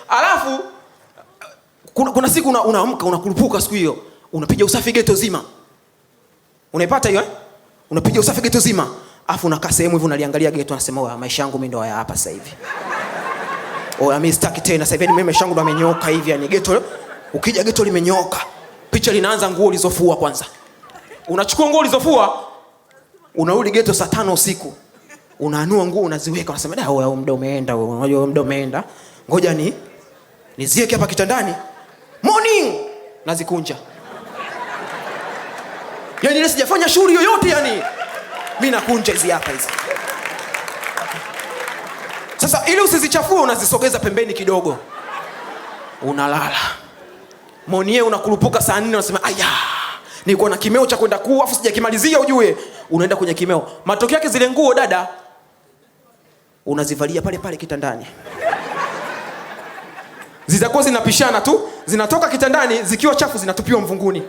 Alafu kuna siku unaamka unakurupuka siku hiyo, unapiga usafi geto zima. Unaipata hiyo eh? Unapiga usafi geto zima. Alafu unakaa sehemu hivi unaliangalia geto unasema, "Oya, maisha yangu mimi ndo haya hapa sasa hivi. Oya, mimi sitaki tena sasa hivi, mimi maisha yangu ndo yamenyooka hivi yani geto." Ukija geto limenyooka. Picha linaanza nguo ulizofua kwanza. Unachukua nguo ulizofua, unarudi geto saa 5 usiku. Unaanua nguo unaziweka, unasema, "Da, oya, muda umeenda, unajua muda umeenda. Ngoja niziweke hapa kitandani." Morning nazikunja. Yaani ile sijafanya shughuli yoyote yani. Mimi nakunja hizi hapa hizi. Sasa ili usizichafue unazisogeza pembeni kidogo. Unalala. Monie unakurupuka saa 4 unasema, "Aya, nilikuwa na kimeo cha kwenda kuu afu sijakimalizia ujue." Unaenda kwenye kimeo. Matokeo yake zile nguo dada unazivalia pale pale kitandani. Zitakuwa zinapishana tu, zinatoka kitandani zikiwa chafu zinatupiwa mvunguni.